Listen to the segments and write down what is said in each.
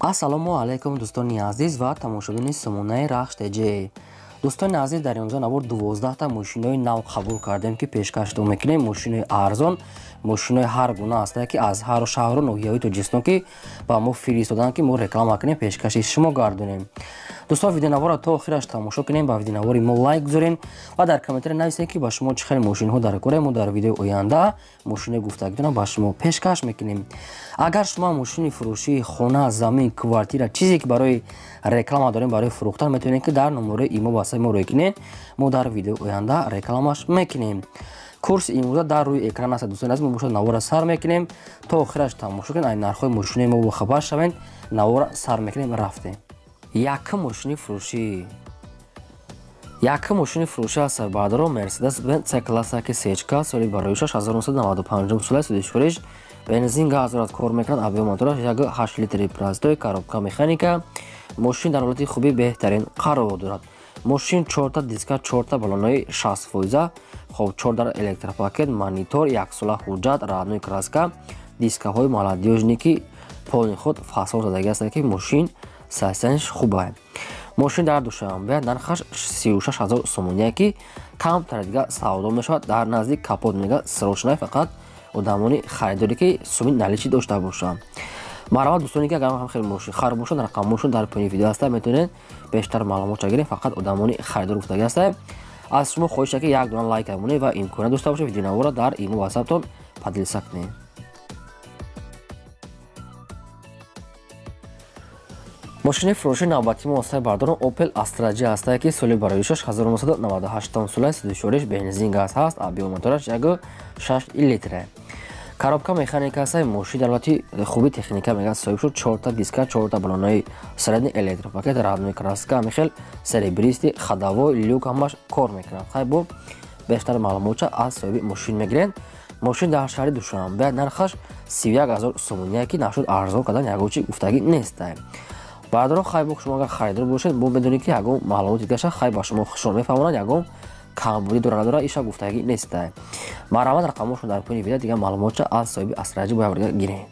Ассалому алайкум дӯстони азиз ва тамошобини сомонаи Рахш ТЖ. Дӯстони азиз, дар имрӯза навор 12та мошинои нав қабул кардем, ки пешкаштон мекунем. Мошинои арзон, мошинои ҳар гуна ҳастанд, ки аз ҳар шаҳру ноҳияҳои Тоҷикистон ки ба мо фиристоданд, ки мо реклама кунем, пешкаши шумо гардонем. Дӯстон, видеонаворро то охираш тамошо кунем, ба видеонавори мо лайк гузорем ва дар комментария нависем, ки ба шумо чӣ хел мошинҳо дар кора. Мо дар видеои оянда мошинои гуфтагитонро ба шумо пешкаш мекунем. Агар шумо мошини фурӯшии хона, замин, квартира, чизе ки барои реклама дорем, барои фурӯхтан, метавонед, ки дар номерои имо васаи мо рӯй кунед. Мо дар видеои оянда рекламаш мекунем. Курси имрӯза дар рӯи экран аст. Дӯстони азиз, мо бошад навора сар мекунем, то охираш тамошо кунед, ай нархҳои мошинои мо бохабар шавед. Навора сар мекунем, рафтем. Якум мошини фурӯшӣ, якум мошини фурӯшӣ аст, баъдро Мерседес Бенз С класса, ки сечка, соли бароишаш 1995 сола, судишфуриш, бензин, газ дорад, кор мекунад, объем мотораш 1,8 литри, простой, коробка механика. Мошин дар ҳолати хуби беҳтарин қарор дорад. Мошин чорта диска, чорта баллонои 60%, хоб, чордар электропакет, монитор, яксола ҳуҷҷат, родной краска, дискаҳои молодёжный ки полный ход фасон задаги ҳастанд, ки мошин состоянияш хуб аст. Мошин дар Душанбе, нархаш 36 000 сомония, ки камтар дига савдо мешавад. Дар назди капот мега, срочный, фақат одамони харидоре, ки суми наличный дошта бошанд. Марҳамат, дӯстоне, ки агар ҳам хеле мошин хар бошанд, рақамҳошон дар поёни видео ҳаста, метавонед бештар маълумотша гиред. Фақат одамони харидор гуфтагӣ ҳаста. Аз шумо хоҳиша, ки як дона лайк монед ва имконият дошта бошед, видеонаворро дар имо ватсаптон поделиться кунед. Мошини фурӯши навбатии мо ҳастаи, бардорон, Opel Astra J ҳастае, ки соли бароишаш 1998 сола, судишориш, бензин, газ ҳаст, объем мотораш 1,6 литре, коробка механика ҳастаи. Мошин дар ҳолати хуби техника мега соҳиб шуд. Чорта диска, чорта баллонои средний, электропакет, родной краска, ҳамин серебристый, ходовой, люк, ҳамаш кор мекунад. Хай, бо бештар маълумотча аз соҳиби мошин мегиред. Мошин дар шаҳри Душанбе, нархаш 31 000 сомония, ки нашуд арзон кардан ягон чи гуфтагӣ нестае. Баъдро, хай, бо шумо агар харидор бошед, бо медонед, ки ягон маълумоти дигаша, хай, ба шумо хушон мефаҳмонад. Ягон камбудӣ дора, надора, иша гуфтагӣ нестае. Марҳамат, рақамҳошон дар поёни видео, дигар маълумотча аз соҳиби Астра J бояд дига гирем.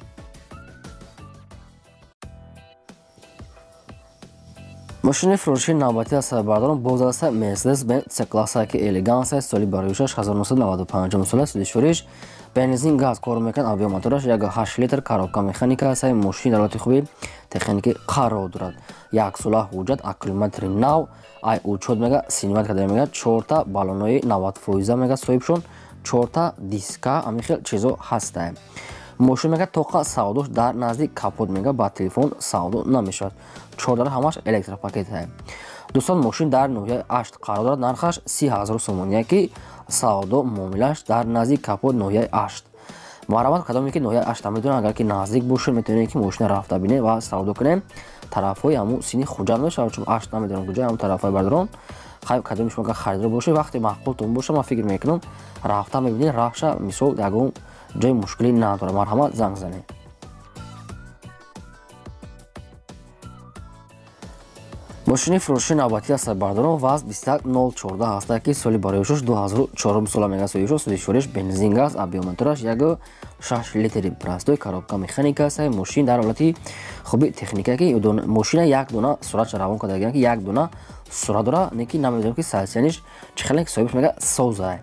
Мошини фурӯшии навбатӣ аст, бардорон, боз аст Мерседес Бенз С класса, ки элеганс аст, соли бароишаш 1995 сола, судишфуриш, бензин, газ кор мекунад, объем мотораш 1,8 литр, коробка механика аст. Мошин дар ҳолати хуби техникӣ қарор дорад, яксола ҳуҷҷат, аккумулятори нав, ай учёт мега, снимать карда мега, чорта баллонои 90% мега соҳибшон, чорта диска, ҳамин хел чизо ҳастае. Мошин мега тоқа савдош дар назди капот мега, ба телефон савдо намешавад. Чордара ҳамаш электропакетае. Дӯстон, мошин дар ноҳияи Ашт қарор дорад, нархаш 30 000 сомония, ки савдо муомилааш дар назди капот ноҳияи Ашт. Марҳамат, кадоме ки ноҳияи Ашта медонад, агар ки наздик бошед, метавонед, ки мошина рафта бинед ва савдо кунем. Тарафҳои ҳамун сини Хуҷанд мешавад, чун Ашт намедонам куҷо, ҳамун тарафҳои. Бардорон, хай, кадоми шумо агар харидор бошед, вақте маъқултон боша, ман фикр мекунам, рафта мебинед, рафша, мисол, ягон ҷои мушкилӣ надорад. Марҳамат, занг занед. Мошини фурӯши навбатӣ аст, бардорон, ВАЗ 21014 ҳаста, ки соли бароишош 2004 сола мега соҳибшо, судишфуриш, бензин, газ, объем мотораш 1,6 литри, простой, коробка механика аст. Мошин дар ҳолати хуби техника, ки мошина як дона суратша равон кардагиан, ки як дона сурат дора, не ки намедонем, ки состоянияш чӣ хеле, соҳибш мега соза.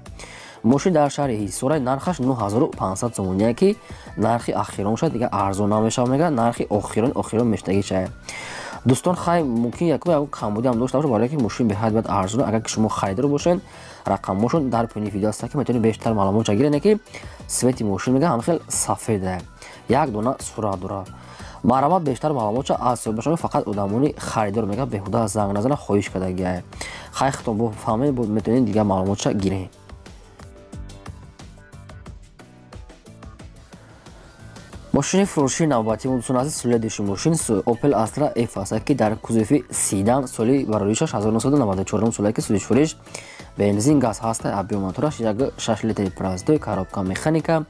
Мошин дар шаҳри Ҳисора, нархаш 9500 сомония, ки нархи ахирон шад, дига арзон намешавад мега, нархи охирон охирон мештагӣ. Дӯстон, хай, мумкин якум камбудӣ ҳам дошта бошад, барое ки мошин беҳад бояд арзон. Агар ки шумо харидор бошед, рақамҳошон дар поёни видео аст, ки метавонед бештар маълумотша гиред, ки цвети мошин мега ҳам хел сафеда, як дона сурат дорад. Марҳамат, бештар маълумотша аз соҳибашон. Фақат одамони харидор мега беҳуда занг назана, хоҳиш кардагиа. Хай, хитон фаҳмед, метавонед дигар маълумотша гиред. Мошини фурӯшии навбатии мо, дӯстон азиз, следующий мошин Opel Astra F аст, ки дар кузови седан, соли бароишаш 1994 сола, ки судишфуриш, бензин, газ ҳаст, объем мотораш 1,6 литри, простой, коробка механика.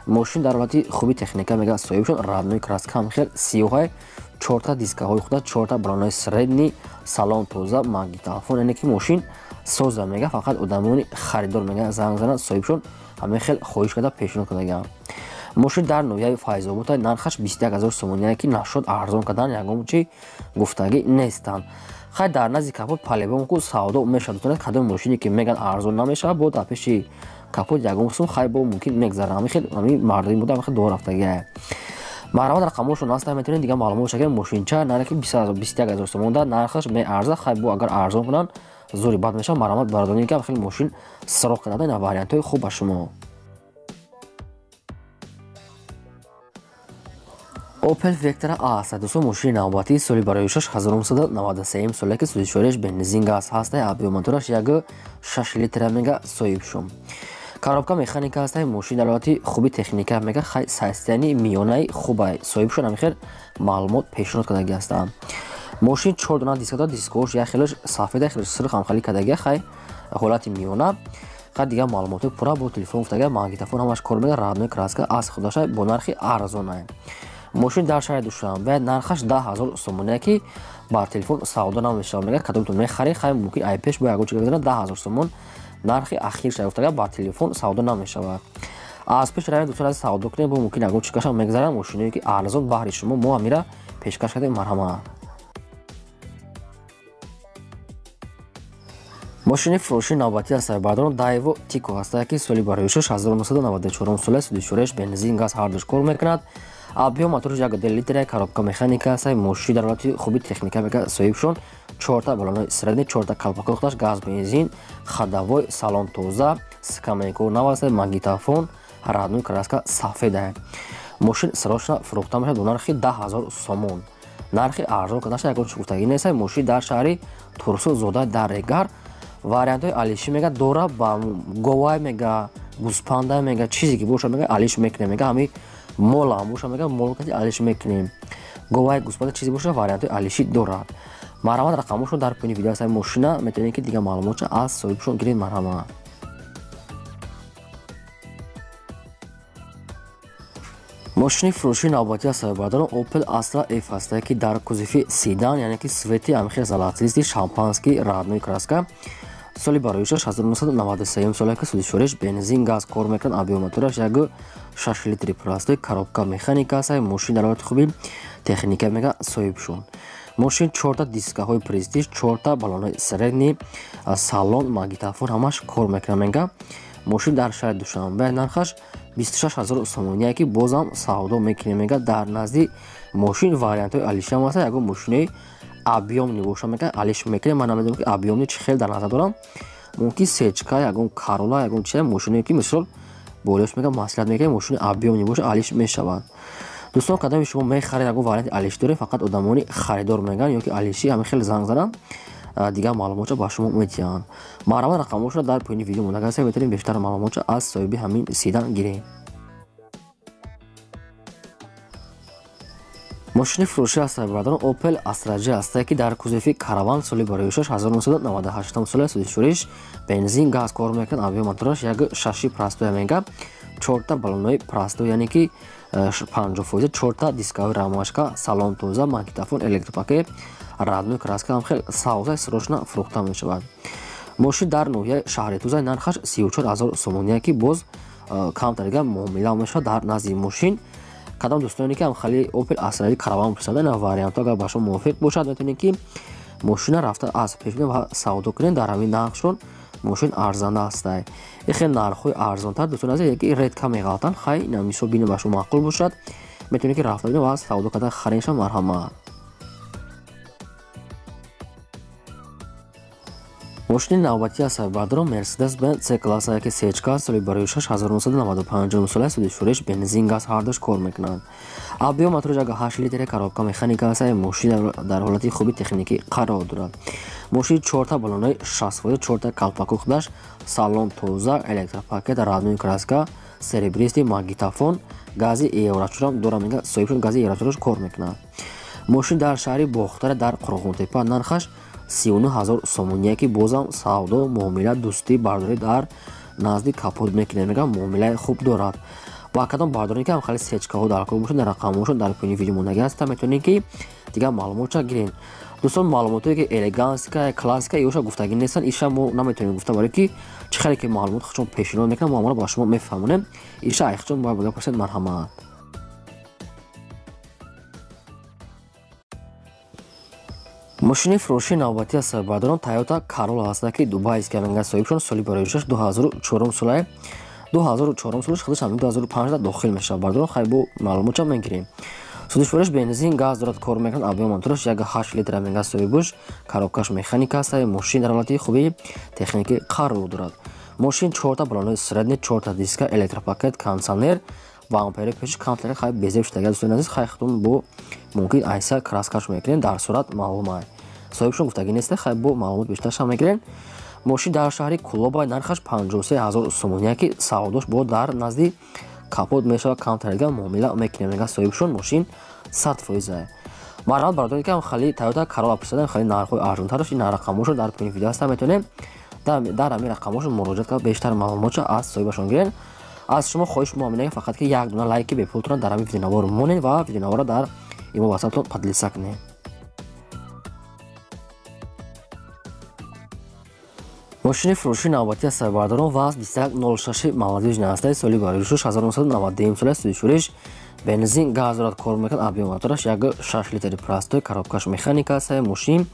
Мошин дар ҳолати хуби техника мега соҳиб шуд, родной краска, ҳам хел сиёҳай, чорта дискаҳои худа, чорта баллонои средний, салон тоза, магнитофон, яъне ки мошин соза мега. Фақат одамони харидор мега занг занад, соҳибшон ҳамин хел хоҳиш карда пешниҳод кардагиам. Мошин дар ноҳияи Файзобод нархаш 21000 сомонӣ ки нашуд арзон кардан ягон чи гуфтагӣ нестанд. Хай дар назди капот палебон ку савдо мешавад. Дӯстон, кадом мошине ки меган арзон намешавад, бо дар пеши капот ягон сум хай бо мумкин мегзарад. Ҳамин хел ҳамин мардуми буда ҳамин хел дор рафтагия. Марҳамат, рақамҳошон ҳаста, метавонед дигар маълумот шакли мошинча нархи 21000 сомон да нархаш меарзад. Хай бо агар арзон кунанд зури бад мешавад. Марҳамат, бародароне ки хеле мошин сироқ карда, ина вариантҳои хуб ба шумо. Opel Vectra A аст. Дӯстон, мошини навбатии соли барои 1993 соле ки сӯзишвориаш бензин газ ҳаста, объём мотораш 1,6 литра мега соҳиб шуд. Коробка механика ҳаста, мошин дар ҳолати хуби техника мега, хай состоянии миёнаи хуба соҳиб шуд, ҳамин хел маълумот пешниҳод кардагӣ ҳастанд. Мошин 4 дона диска дорад, дискош як хелаш сафед, як хелаш сурх ҳамхелӣ кардагӣ, хай ҳолати миёна. Хай дигар маълумотҳои пурра бо телефон гуфтагӣ, магнитофон ҳамаш кор мекунад, родной краска аз худаша бо нархи арзона. Мошин дар шаҳри Душанбе нархаш 10000 сомонӣ ки бар телефон савдо намешавад. Мега кадомтон мехаред, хай мумкин ай пеш бо ягон чиз гирифтан 10000 сомон нархи ахир шуда гуфтага бар телефон савдо намешавад. Аз пеш равед дӯстон, аз савдо кунед, бо мумкин ягон чизкашам мегзарад. Мошиное ки арзон баҳри шумо мо амира пешкаш кардем. Марҳамат. Мошини фурӯши навбатӣ аст, бардорон, Daewoo Tico ҳаста ки соли барои 1994 сола сӯзишвориаш бензин газ ҳардуш кор мекунад. Объём мотораш 1,2 литра, коробка механика аст, мошин дар ҳолати хуби техника мега соҳиб шуд. 4та балонои средний, 4та калпакои худаш, газ, бензин, ходовой, салон тоза, скамейко нав аст, магнитофон, родной краска сафеда. Мошин срочно фурӯхта мешавад бо нархи 10000 сомон. Нархи арзон кардаша ягон чиз гуфтагӣ нест. Мошин дар шаҳри Турсунзода дар Регар. Вариантҳои алиши мега дора, ба говай мега, гӯспанда мега, чизе ки боша мега алиш мекунем, мега ҳамин мол ҳам боша мега мол кати алиш мекунем. Говай, гӯспанда чизе боша вариантҳои алиши дорад. Марҳамат, рақамҳошон дар поёни видео ҳаст. Мошина метавонед ки дигар маълумотша аз соҳибшон гиред. Марҳамат. Мошини фурӯши навбатӣ аст, бародарон, Opel Astra F ҳаста ки дар кузови седан, яъне ки цвети ҳамин золотистый шампанский, родной краска. Соли барои 1993 сола ки сӯзишвориаш бензин газ кор мекунад, объём мотораш 1,6 литри простой, коробка механика аст, мошин дар ҳолати хуби техника мега соҳиб шуд. Мошин 4та дискаҳои престиж, 4та балонои средний, салон, магнитофон ҳамаш кор мекунад мега. Мошин дар шаҳри Душанбе нархаш 26000 сомонӣ ки бозам савдо мекунем мега. Дар назди мошин вариантҳои алиши ҳам ҳаст, ягон мошинои объёмный боша мега алиш мекунем. Ман намедонам ки объёмный чӣ хел дар назар дорам, мумкин сечка, ягон карола, ягон чиз мошиное ки мисол болош мега маслиҳат мекунем, мошини объёмный боша алиш мешавад. Дӯстон, кадоме шумо мехаред ягон варианти алиш доред, фақат одамони харидор меган ё ки алиши ҳамин хел занг зананд, дигар маълумотша ба шумо метиҳанд. Марҳамат, рақамҳошро дар поёни видео монда ҳаст, метавонед бештар маълумотша аз соҳиби ҳамин седан гиред. Мошини фурӯшӣ аст, бародарон, Opel Astra J аст ки дар кузови караван соли барои 1998 сола сӯзишвориш бензин газ кор мекунад, объём мотораш 1,6 простой мега, 4та балонои простой, яъне ки 50%, 4та дискаҳои рамашка, салон тоза, магнитофон, электропакет, родной краска ҳам хел савза, срочно фурӯхта мешавад. Мошин дар ноҳияи шаҳри Туза нархаш 34000 сомонӣ ки боз камтар дигар муомила мешавад дар назди мошин. Кадом дӯстоне ки ҳамхели Opel Astra караван пурсада, ина вариантҳо агар ба шумо мувофиқ бошад, метавонед ки мошина рафта аз пеш ва савдо кунед. Дар ҳамин нархшон мошин арзанда ҳастай. Ин хел нархҳои арзонтар дӯстон азиз яки редко меғалтанд. Хай ина мисол бинем ба шумо маъқул бошад, метавонед ки рафта бинед ва савдо карда харидша. Марҳамат. Мошини навбатӣ аст, бародарон, Mercedes-Benz C-класса ки сечка соли барои 1995 сола сӯзишвориш бензин газ ҳардуш кор мекунанд. Объём мотораш 1,8 литр, коробка механика аст, мошин дар ҳолати хуби техникӣ қарор дорад. Мошин 4та балонои 60%, 4та калпаку худаш, салон тоза, электропакет, родной краска, серебристый, магнитофон, гази еврочорам дора мега, соҳиб шуд гази еврочораш кор мекунад. Мошин дар шаҳри Бохтара дар Қурғонтепа нархаш 39000 сомонӣ ки бозам савдо, муомила, дӯстӣ, бардорӣ дар назди капот мекунем мега, муомилаи хуб дорад. Ба кадом бардоре ки ҳам хеле сечкаҳо дар кор бошад, рақамҳошон дар поёни видео мондагӣ ҳаст, метавонед ки Дигар маълумотша гирен. Дӯстон, маълумотое ки элегантская, классика иоша гуфтагӣ нестанд, иша мо наметавонем гуфта, барое ки чӣ хеле ки маълумот худшон пешниҳод мекунам, мо амро ба шумо мефаҳмонем. Иша айхчон бояд бага пурсед, марҳамат. Мошини фурӯшии навбатӣ аз бародарон Toyota Corolla ҳаста, ки дубайский мега соҳибшон, соли бароишаш 2004 солае. 2004 солаш худаш ҳамин 2005 дохил мешавад. Бародарон, хай бо маълумотша мегирем. Судишвориш бензин, газ дорад, кор мекунад, объем мотораш 1,8 литр мега соҳибуш, коробкаш механика аст, мошин дар ҳолати хуби техникӣ қарор дорад. Мошин 4та балонои средний, 4та диска, электропакет, кондиционер, бампери пеши камтаре хай безеб шудага. Дӯстони азиз, хай худтон бо мумкин айса краскаш мекунем, дар сурат маълум ай. Соҳибшон гуфтагӣ нест, хай бо маълумот бештарша мегирем. Мошин дар шаҳри Кулоба, нархаш 53 000 сомония, ки савдош бо дар назди капот мешавад, камтарега муомила мекунем, мега соҳибшон, мошин 100%. Марҳамат, бародарон, ки хали Toyota Corolla пурсидан, хали нархҳои арзонтараш, ин рақамҳошо дар поини видео ҳаста, метавонем дар ҳамин рақамҳошо муроҷиат кард, бештар маълумотшо аз соҳибашон гирен. Аз шумо хоҳиш мо ҳамин, фақат ки як дона лайки бепултона дар ҳамин видеонавор монед ва видеонаворро дар имо ватсаптон поделиться кунед. Мошини фурӯшии навбатӣ аз бародарон ВАЗ 2106 молодежный ҳастаи, соли бароишуш 1992 сола, судишуриш бензин, газ дорад, кор мекунад, объем мотораш 1,6 литри простой, коробкаш механика аст, мошин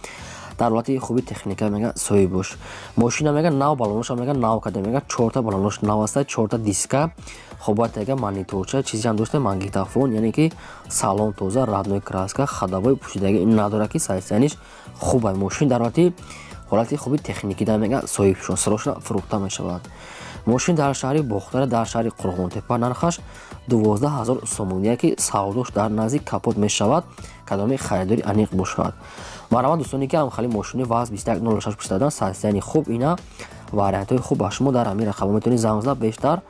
дар ҳолати хуби техника мега соҳибуш. Мошина мега нав балоноша мега нав карда, мега 4та балонош нав аст, 4та диска, хобат яга мониторча, чизе ҳам дошта, магнитофон, яъне ки салон тоза, родной краска, ходовой пӯшидагӣ надорад, ки состояниш хуб ай. Мошин дар ҳолати хуби техникӣ да мега соҳибшон, срочно фурӯхта мешавад. Мошин дар шаҳри Бохтара, дар шаҳри Қурғонтепа, нархаш 12 000 сомония, ки савдош дар назди капот мешавад, кадоми харидори аниқ бошад. Марҳамат, дӯстоне ки ҳамхали мошини ВАЗ 2106 пурсидадан, состояние хуб, ина вариантҳои хуб ба шумо дар ҳамин рақамҳо метавонед занг зада, бештар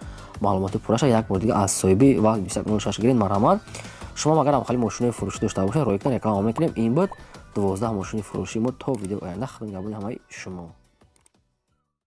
маълумоти пурраша як бор дига аз соҳиби ВАЗ 2106 гиред. Марҳамат, шумо агар ҳамхали мошинои фурӯшӣ дошта бошед, ройгон реклама мекунем. Ин буд 12 мошини фурӯшии мо. То видеои оянда, худо нигаҳбони ҳамаи шумо.